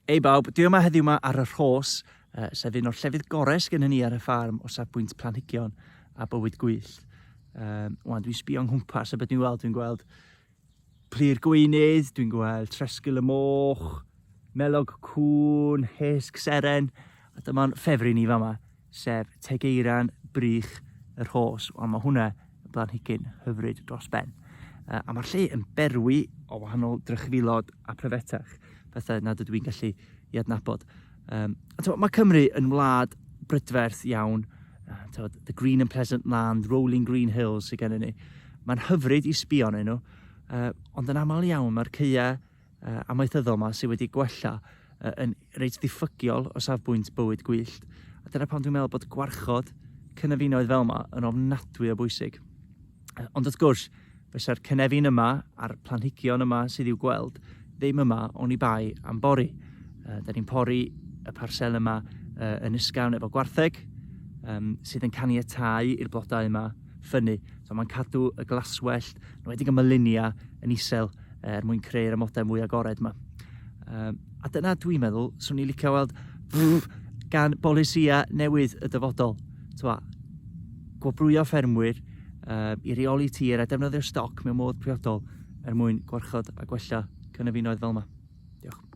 Ei bawb, dwi yma heddiw yma ar y Rhos, sef un o'r llefydd gorau sgynnon ni ar y ffarm o safbwynt planhigion a bywyd gwyllt. Wan, dwi'n sbio nghwmpas a beth dwi'n weld, dwi'n gweld plu'r gweinydd, dwi'n gweld tresgyl y moch, melog cŵn, hesg seren, a dyma'n ffefryn i fama, sef tegeiran brych y rhos. Wel, mae hwnna yn blanhigyn hyfryd dros ben. A mae'r lle yn berwi o wahanol drychfilod a pryfetach, pethau nad ydw i'n gallu i adnabod. A tywed, mae Cymru yn wlad brydferth iawn, tywed, the green and pleasant land, rolling green hills sydd gennym ni. Mae'n hyfryd i sbio arnyn nhw, ond yn aml iawn mae'r caeau amaethyddol yma sydd wedi gwella yn reit ddiffygiol o safbwynt bywyd gwyllt. A dyna pam dwi'n meddwl bod gwarchod cynefinoedd fel yma yn ofnadwy o bwysig. Ond wrth gwrs, fysa'r cynefin yma a'r planhigion yma sydd i'w gweld ddim yma oni bai am bori. Da ni'n pori y parsel yma yn ysgafn efo gwartheg, sydd yn caniatáu i'r blodau yma ffynnu. So mae'n cadw y glaswellt, yn enwedig y melinia, yn isel er mwyn creu'r amodau mwy agored yma. A dyna dwi'n meddwl, swn i'n licio weld gan bolisïau newydd y dyfodol. Twa, gwobrwyo ffermwyr i reoli tir a defnyddio stoc mewn modd priodol er mwyn gwarchod a gwella cynefinoedd fel yma. Diolch.